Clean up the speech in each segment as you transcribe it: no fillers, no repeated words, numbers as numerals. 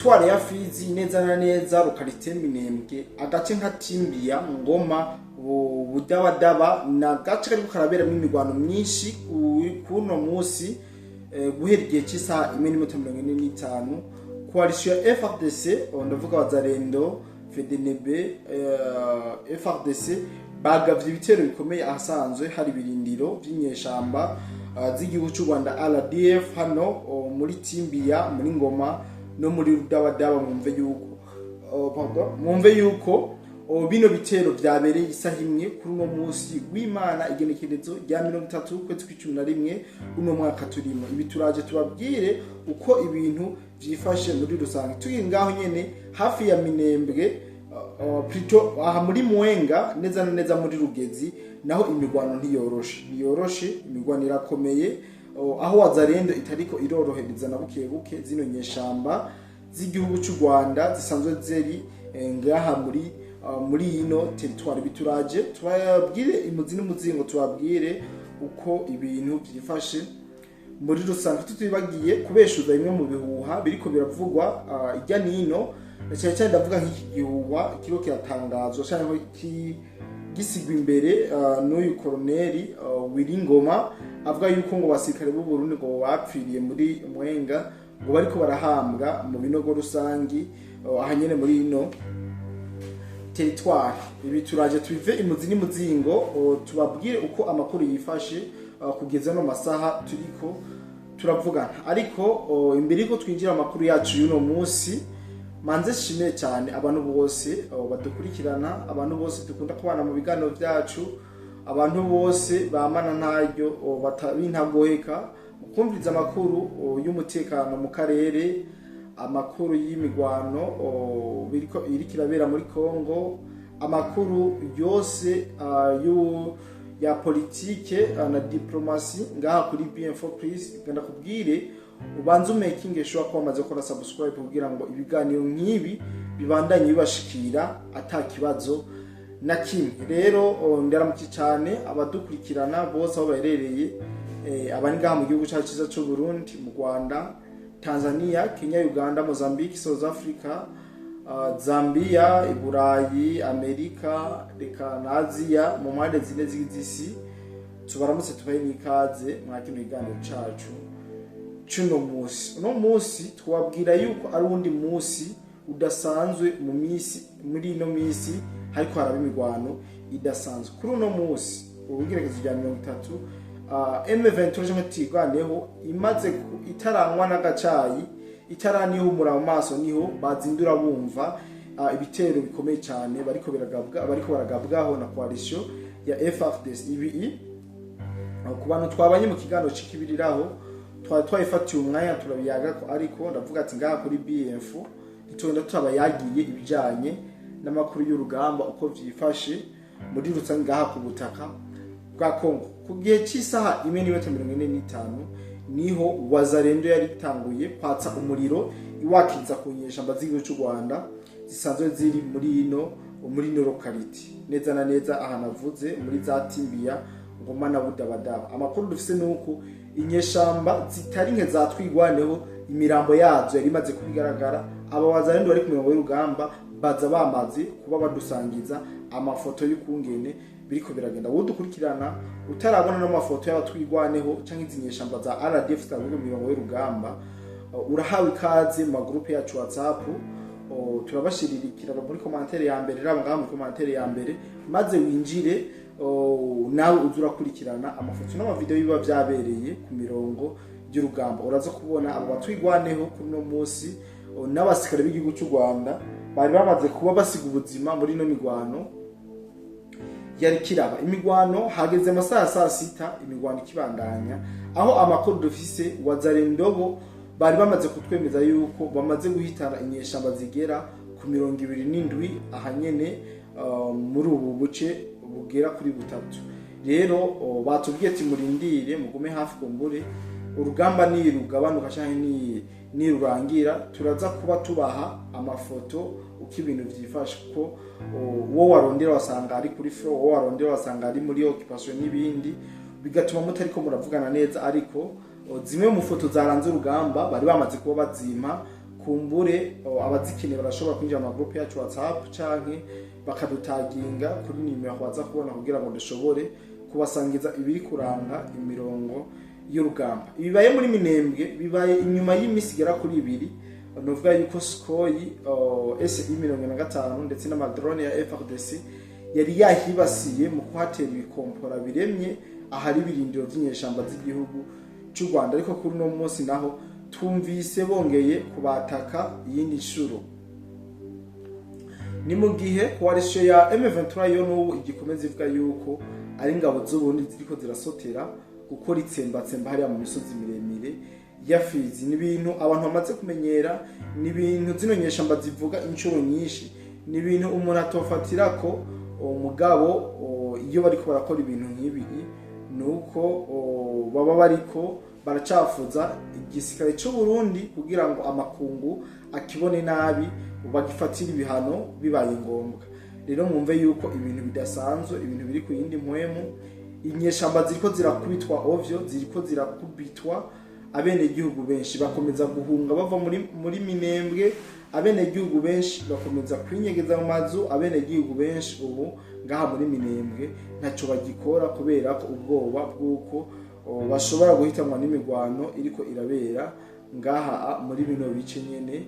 Territoire ya Fizi, neza na neza localité Minembwe, agace nka Timbia, Ngoma, Budabadaba, na gace kariko karaberamwo imirwano myinshi kuno musi, guhera igihe cy'isaha 1:45. Coalition ya FARDC, ndavuga Wazalendo, FDNB, FARDC, bagavye ibitero bikomeye ahasanzwe hari ibirindiro vy'inyeshamba z'igihugu cy'u Rwanda RDF, hano muri Timbia, muri Ngoma no muri Rudabadaba. Mwumve yuko pardon, mwumve yuko bino bitero vyabereye isaha 1 kuri uno munsi w'Imana, igenekerezo rya 30 ukwezi kw'11 uno mwaka turimo. Ibi turaje tubabwire uko ibintu vyifashe muri rusange. Turi ngaho nyene hafi ya Minembwe, plutôt aha muri Mwenga, neza na neza muri Rugezi, naho imigwano ntiyoroshe, ntiyoroshe, imigwano irakomeye, aho Wazalendo itariko irorohereza na buke buke zino nyeshamba z'igihugu cy'u Rwanda zisanzwe zeri ngaha muri ino territoire. Bituraje tubabwire imuzi n'umuzingo, tubabwire uko ibintu byifashe muri rusange, tutibagiye kubeshuza bimwe mu bihuha biriko biravugwa ijya nino, na cyane cyane ndavuga nk'iki gihuha kiriko kiratangazwa cyangwa gisigwa imbere n'uyu koroneri Wiringoma, avuga yuko ngo basirikare b'u Burundi ngo bapfiriye muri Mwenga ngo bariko barahambwa mu binogo rusangi, aha nyene muri ino territoire. Ibi turaje tubive imuzi n'umuzingo, tubabwire uko amakuru yifashe kugeza no masaha turiko turavugana. Ariko imbere yuko twinjira amakuru yacu y'uno munsi, manze shimire cyane abantu bose badukurikirana, abantu bose dukunda kubana mu biganiro byacu, abantu bose bamana ntaryo b'intagoheka mu kumviriza amakuru y'umutekano mu karere, amakuru y'imigwano biriko iriko irabera muri Congo, amakuru yose ya politike na diplomasi ngaha kuri BM4 Plus. Genda kubwire ubanze umaking sure ko wamaze gukora subscribe kugira ngo ibiganiro nk'ibi bibandanye bibashikira ata kibazo na kimwe. Rero ndaramuki cyane abadukurikirana bose aho baherereye, abari ngaha mu gihugu cyacu cyiza cy'u Burundi, mu Rwanda, Tanzania, Kenya, Uganda, Mozambique, South Africa, Zambia, Iburayi, Amerika, reka na Aziya, mu mpande zine z'isi, tubaramutse, tubahe n'ikaze mwa kino kiganiro cacu c'uno munsi. Uno munsi twabwira yuko ari uwundi munsi udasanzwe mu misi, muri ino misi hariko haraba imigwano idasanzwe. Kuri uno munsi, ubugerekezo rya 30, M23 canke Twirwaneho imaze itaranywa n'agacayi, itaranihumura mu maso, niho bazindura bumva ibitero bikomeye cyane bariko biragabwa, bariko baragabwaho na coalition ya FARDC. Ibi ku bantu twabanye mu kiganiro c'ikibiriraho twari twayifatiye umwanya turabiyaga ko, ariko ndavuga ati ngaha kuri BF ntitugenda tutabayagiye ibijanye n'amakuru y'urugamba uko vyifashe muri rusange ngaha ku butaka bwa Congo. Ku gihe cy'isaha 1:45 niho Wazalendo yari itanguye kwatsa umuriro iwakiriza ku nyeshamba z'igihugu cy'u Rwanda zisanzwe ziri muri ino localité, neza na neza ahantu avuze muri za Timbiya, Ngoma na Budabadaba. Amakuru dufise nuko inyeshamba zitari nke zatwigwaneho imirambo yazo yari imaze kubigaragara. Aba Wazalendo bari ku mirongo y'urugamba baza bamaze kuba badusangiza amafoto y'ukungene biriko biragenda. Wowe dukurikirana utarabona n'amafoto y'abatwigwaneho canke izi nyeshamba za RDF zitari ku mirongo y'urugamba, urahawe ikaze mu magroupe yacu WhatsApp. Turabashirira muri commentaire ya mbere, raba ngaha muri commentaire ya mbere, maze winjire, nawe uze urakurikirana amafoto n'amavideo biba vyabereye ku mirongo y'urugamba. Uraza kubona abo batwigwaneho kuri uno munsi, n'abasikare b'igihugu cy'u Rwanda bari bamaze kuba basiga ubuzima muri ino migwano yari kiraba. Imigwano hageze amasaha ya saa 6, imigwano ikibandanya, aho amakuru dufise, Wazalendobo bari bamaze kutwemeza yuko bamaze guhitana inyeshamba zigera ku 27 aha nyene, muri ubu buce bugera kuri butatu. Rero batubwiye ati murindire, mugume hafi, kumbure urugamba nirugabanuka canke nirurangira turaza kuba tubaha amafoto uko ibintu vyifashe, kuko uwo warondera wasanga ari kuri front, uwo warondera wasanga ari muri occupation n'ibindi, bigatuma mutariko muravugana neza. Ariko zimwe mu foto zaranze urugamba bari bamaze kuba bazimpa. Kumbure abazikeneye barashobora kwinjira mu magroupe yacu WhatsApp canke bakadutaginga kuri nimero baza kubona kugira ngo dushobore kubasangiza ibiri kuranga imirongo y'urugamba. Ibibaye muri Minembwe bibaye inyuma y'imisi igera kuri ibiri, novuga yuko Sukhoi SI 45 ndetse n'amadrone ya FARDC yari yahibasiye mu kuhatera ibikompora biremye ahari ibirindiro vy'inyeshamba z'igihugu cy'u Rwanda. Ariko kuri uno munsi naho twumvise bongeye kubataka iyindi nshuro. Ni mu gihe coalition ya M23 yo n'ubu igikomeza ivuga yuko ari ingabo z'Uburundi ziriko zirasotera gukora itsembatsemba hariya mu misozi miremire ya Fizi. Ni ibintu abantu bamaze kumenyera, ni ibintu zino nyeshamba zivuga inshuro nyinshi, ni ibintu umuntu atofatira ko umugabo iyo bariko barakora ibintu nk'ibi nuko baba bariko baracafuza igisirikare cy'u Burundi kugira ngo amakungu akibone nabi bagifatire ibihano bibaye ngombwa. Rero mwumve yuko ibintu bidasanzwe, ibintu biri ku yindi mpwemu. Inyeshamba ziriko zirakubitwa ovyo, ziriko zirakubitwa, abenegihugu benshi bakomeza guhunga bava muri Minembwe, abenegihugu benshi bakomeza kwinyegeza mu mazu, abenegihugu benshi ubu ngaha muri Minembwe ntaco bagikora kubera ko ubwoba bw'uko bashobora guhitanwa n'imigwano iriko irabera ngaha muri bino bice nyene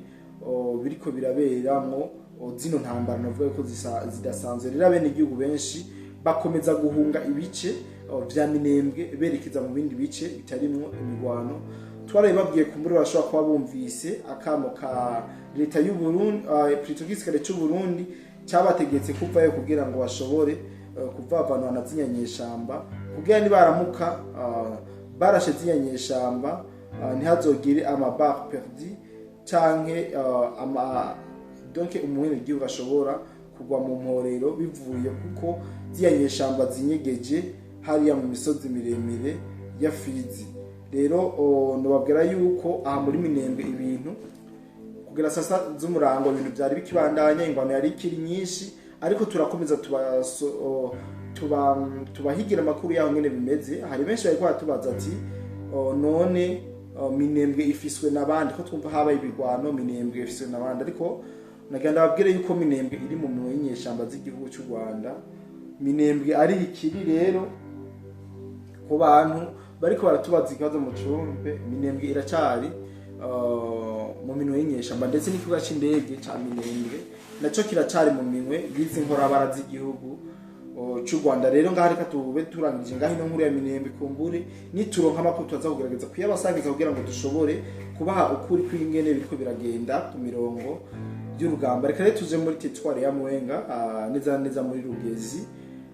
biriko biraberamwo zino ntambara navuga ko zidasanzwe. Rero abenegihugu benshi bakomeza guhunga ibice vya Minembwe berekeza mu bindi bice bitarimwo imigwano. Twaraye babwiye kumbura bashobora kuba bumvise akamo ka leta y'u Burundi, plutôt igisirikare cy'u Burundi cyabategetse kuvayo kugira ngo bashobore kuvavanwa na ziriya nyeshamba, kugira nibaramuka barashe ziriya nyeshamba ntihazogire amaballes perdues canke ama donc umwenegihugu ashobora kugwa mu mporero bivuye kuko ziriya nyeshamba zinyegeje hariya mu misozi miremire ya Fizi. Rero nobabwira yuko aha muri Minembwe ibintu kugera sasa z'umurango ibintu byari bikibandanya, ingwano yari ikiri nyinshi, ariko turakomeza tubahigira amakuru yaho ngene bimeze. Hari benshi bariko baratubaza ati none Minembwe ifiswe n'abandi ko twumva habaye ibigwano, Minembwe ifiswe n'abandi? Ariko nagira ndababwire yuko Minembwe iri mu minwe y'inyeshamba z'igihugu cy'u Rwanda. Minembwe ari ikiri rero ku bantu bariko baratubaza ikibazo mu cumbe, Minembwe iracari mu minwe y'inyeshamba, ndetse n'ikibuga c'indege ca Minembwe naco kiracari mu minwe y'izi nkorabara z'igihugu c'u Rwanda. Rero ngaha reka tube turangije ngaho ino nkuru ya Minembwe. Kumbure nituronka amakuru tuza kugerageza kuyabasangiza kugira ngo dushobore kubaha ukuri kw'ingene biriko biragenda ku mirongo y'urugamba. Reka rero tuje muri territoire ya Mwenga, neza neza muri Rugezi.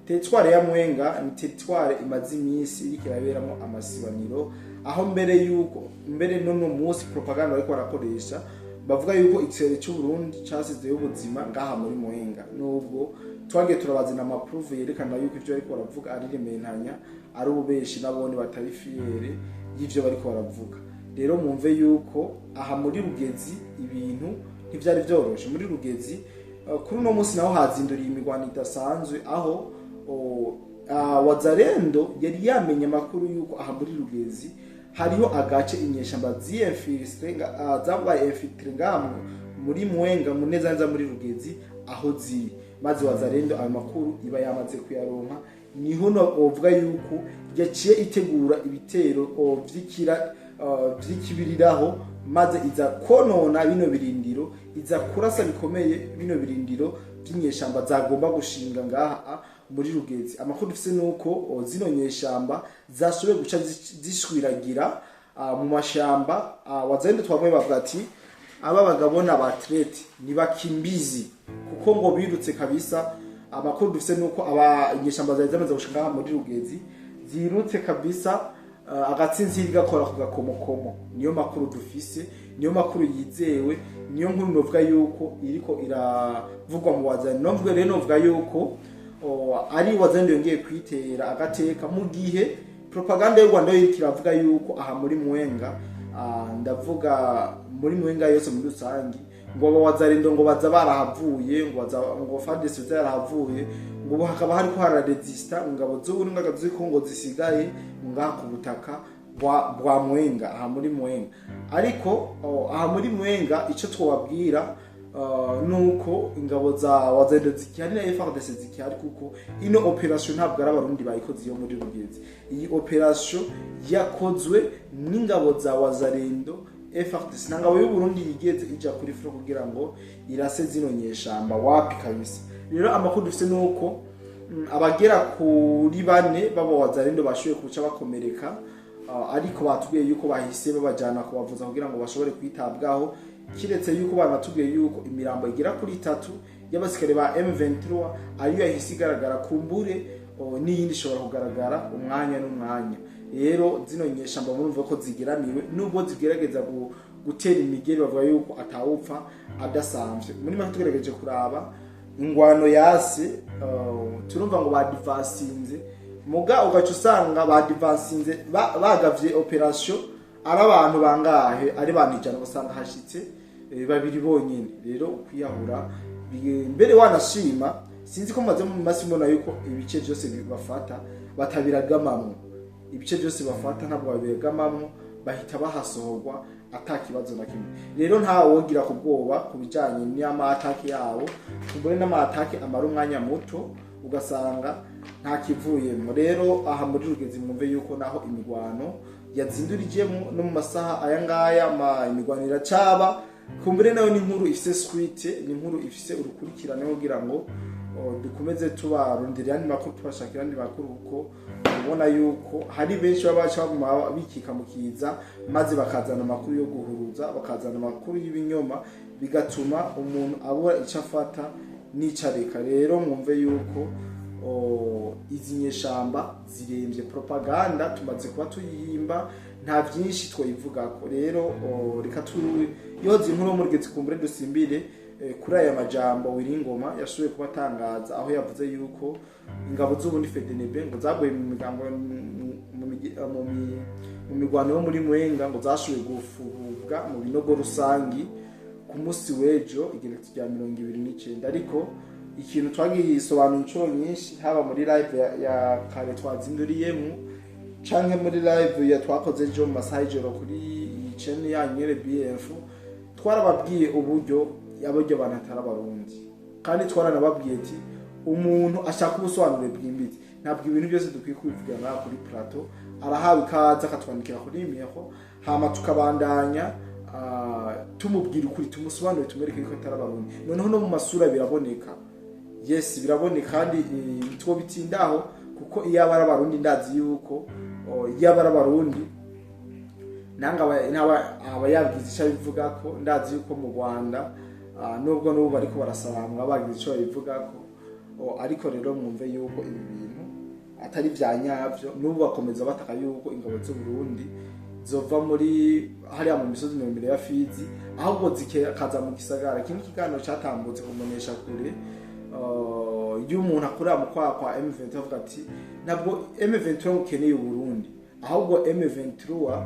Territoire ya Mwenga ni territoire imaze iminsi iriko iraberamo amasibaniro, aho mbere yuko mbere n'uno munsi propaganda bariko barakoresha bavuga yuko igisirikare cy'u Burundi casizeyo ubuzima ngaha muri Mwenga, nubwo twagiye turabazana amapreuves yerekana yuko ivyo bariko baravuga ari rementanya, ari ububeshi, nabone batari fiers y'ivyo bariko baravuga. Rero mwumve yuko aha muri Rugezi ibintu ntivyari vyoroshe. Muri Rugezi kuri uno munsi naho hazinduriye imigwano idasanzwe, aho Wazalendo yari yamenye amakuru yuko aha muri Rugezi hariho agace inyeshamba ziyinfiltré, zabaye infiltrées ngaha muri Mwenga, mu neza neza muri Rugezi aho ziri. Maze Wazalendo ayo makuru iba yamaze kuyaronka, niho no uvuga yuko yaciye itegura ibitero vy'ikira vy'ikibiriraho, maze iza konona bino birindiro, iza kurasa bikomeye bino birindiro by'inyeshamba zagomba gushinga ngaha muri Rugezi. Amakuru dufise nuko zino nyeshamba zashoboye guca zishwiragira mu mashamba. Wazalendo twamwe bavuga ati aba bagabo na batrete ni bakimbizi, kuko ngo birutse kabisa. Amakuru dufise nuko aba inyeshamba zari zamaze gushika ngaha muri Rugezi zirutse kabisa, agatsinziri gakora ku gakomokomo. Niyo makuru dufise, niyo makuru yizewe, niyo nkuru novuga yuko iriko iravugwa mu Wazalendo. Novuga rero, novuga yuko ari Wazalendo yongeye kwitera agateka, mu gihe propaganda y'u Rwanda yo iriko iravuga yuko aha muri Mwenga, ndavuga muri Mwenga yose muri rusangi, ngo aba Wazalendo ngo baza barahavuye, ngo baza ngo FARDC yarahavuye, ngo ubu hakaba hariko hararesista ingabo z'Uburundi, ingabo z'Kongo zisigaye ngaha ku butaka. bwa Mwenga, aha muri Mwenga. Ariko aha muri Mwenga ico twababwira nuko ingabo za Wazalendo zikihari na FARDC zikihari, kuko ino operation ntabwo ari abarundi bayikoze yo muri Rugezi. Iyi operation yakozwe n'ingabo za Wazalendo FARDC, nta ngabo y'u Burundi yigeze ija kuri front kugira ngo irase zino nyeshamba, wapi kabisa. Rero amakuru dufise nuko abagera kuri 4 baba Wazalendo bashoboye kuca bakomereka, ariko batubwiye yuko bahise babajana kubavuza kugira ngo bashobore kwitabwaho, kiretse yuko banatubwiye yuko imirambo igera kuri 3 y'abasikare ba M23 ariyo yahise igaragara, kumbure n'iyindi ishobora kugaragara umwanya n'umwanya. Rero zino nyeshamba murumva ko zigeramiwe, nubwo zigerageza gutera imigeri bavuga yuko atawupfa adasanzwe. Muri make tugerageje kuraba ingwano yase, turumva ngo badivansinze, muga ugaca usanga badivansinze bagavye operation ari abantu bangahe, ari abantu 100, usanga hashitse 2 bonyene. Rero ukwiyahura mbere wanashima, sinzi ko maze mu masi mbona yuko ibice byose bafata batabiragamamwo, ibice byose bafata ntabwo babiragamamwo, bahita bahasohorwa atakibazo na kimwe. Rero nta wogira kubwoba kubijanye n'amatake yabo, kumbure n'amatake amara umwanya muto ugasanga nta kivuyemo. Rero aha muri Rugezi mwumve yuko naho imigwano yazindurijemo no mu masaha aya ngaya imigwano iracaba, kumbure nayo ni inkuru ifise suite, ni inkuru ifise urukurikirane kugira ngo dukomeze tubarondera andi makuru, tubashakira andi makuru, kuko ubona yuko hari benshi baba baguma bikika mukiza maze bakazana amakuru yo guhuruza, bakazana amakuru y'ibinyoma, bigatuma umuntu abura icyo afata n'icareka. Rero mwumve yuko izi nyeshamba ziremvye, propaganda tumaze kuba tuyihimba, nta byinshi twayivugako. Rero reka tuyoze inkuru muri Rugezi kumbure dusimbire kuri aya majambo Wiringoma yashoboye kubatangaza, aho yavuze yuko ingabo z'ubundi FDNB ngo zaguye mu migambo mu migwano yo muri Mwenga, ngo zashoboye gufubwa mu binogo rusangi ku munsi w'ejo igenekerezo rya 29. Ariko ikintu twagisobanura inshuro nyinshi, haba muri live ya kare twazinduriyemo canke muri live ya twakoze ejo mu masaha y'ijoro kuri iyi channel yanyu RBF, twarababwiye uburyo abaryo abantu atari abarundi, kandi twaranababwiye ati umuntu ashaka ubusobanuro bwimbitse, ntabwo ibintu byose dukwiye kubivugana kuri plateau, arahawe ikaze akatwandikira kuri email, hama tukabandanya tumubwira ukuri, tumusobanurire, tumwereke ko atari abarundi. Noneho no mu masura biraboneka, yes biraboneka, kandi two bitindaho, kuko iyo abari abarundi ndazi yuko iyo abari abarundi nanga aba yabwize icyo abivuga ko, ndazi yuko mu Rwanda nubwo n'ubu bariko barasaramwa bagize icyo babivuga ko, ariko rero mwumve yuko ibi bintu atari vya nyavyo. N'ubu bakomeza bataka yuko ingabo z'u Burundi zova muri hariya mu misozi miremire ya Fizi, ahubwo zikaza mu gisagara. Ikindi kiganiro catambutse kumunesha kure iyo umuntu akorera mu kwaha kwa M23 avuga ati ntabwo M23 ukeneye u Burundi, ahubwo M23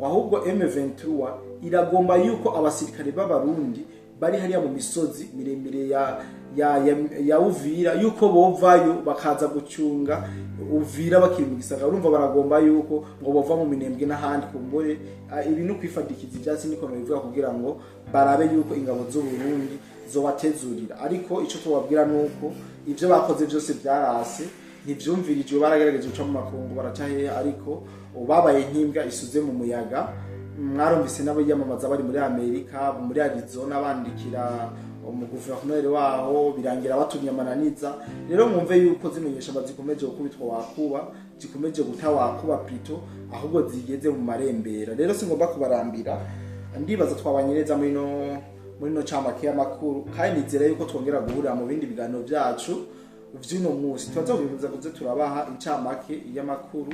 ahubwo M23 iragomba yuko abasirikare b'abarundi bari hariya mu misozi miremire ya Uvira yuko bovayo bakaza gucunga Uvira bakiri mu gisagara. Urumva baragomba yuko ngo bova mu minembwe n'ahandi kumbure ibintu kwifadikiza ivyatsi niko bivuga kugira ngo barabe yuko ingabo z'u Burundi zobatezurira. Ariko ico tubabwira nuko ivyo bakoze byose byarase, ntivyumvirijwe, baragerageje guca mu makungu baraca hehe, ariko babaye nk'imbwa isuze mu muyaga. Mwarumvise nabo yamamaza bari muri Amerika, muri Arizona, bandikira umuguverineri waho, birangira batumye amananiza. Rero mwumve yuko zino nyeshamba zikomeje gukubitwa wakuba, zikomeje guta wakuba plutôt, ahubwo zigeze mu marembera. Rero singomba kubarambira, ndibaza twabanyereza muri no camake y'amakuru, kandi nizera yuko twongera guhurira mu bindi biganiro byacu vy'uno munsi. Tuzakomeza kuze turabaha incamake y'amakuru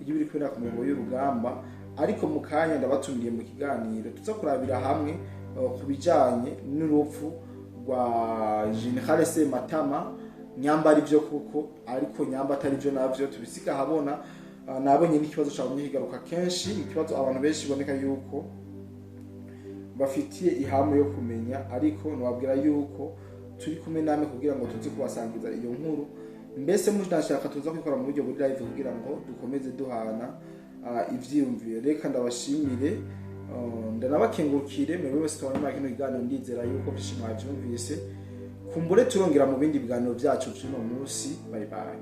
y'ibiri kubera ku mirongo y'urugamba, ariko mu kanya ndabatumiriye mu kiganiro tuzakurabira hamwe ku bijanye n'urupfu rwa General Sematama. Nyamba ari byo kuko, ariko nyamba atari byo navyo tubisiga habona. Nabonye n'ikibazo cyabonye kigaruka kenshi, ikibazo abantu benshi boneka yuko bafitiye ihamu yo kumenya, ariko nababwira yuko turi kumwe namwe kugira ngo tuze kubasangiza iyo nkuru Mbese munashaka tuza kwikora mu buryo buri live kugira ngo dukomeze duhana ivyiyumviro. Reka ndabashimire, ndanabakengurukire mwebwe wese tubona muri kino kiganiro. Ndizera yuko vyinshi mwavyumvise. Kumbure turongera mu bindi biganiro vyacu vy'uno munsi. Bye bye.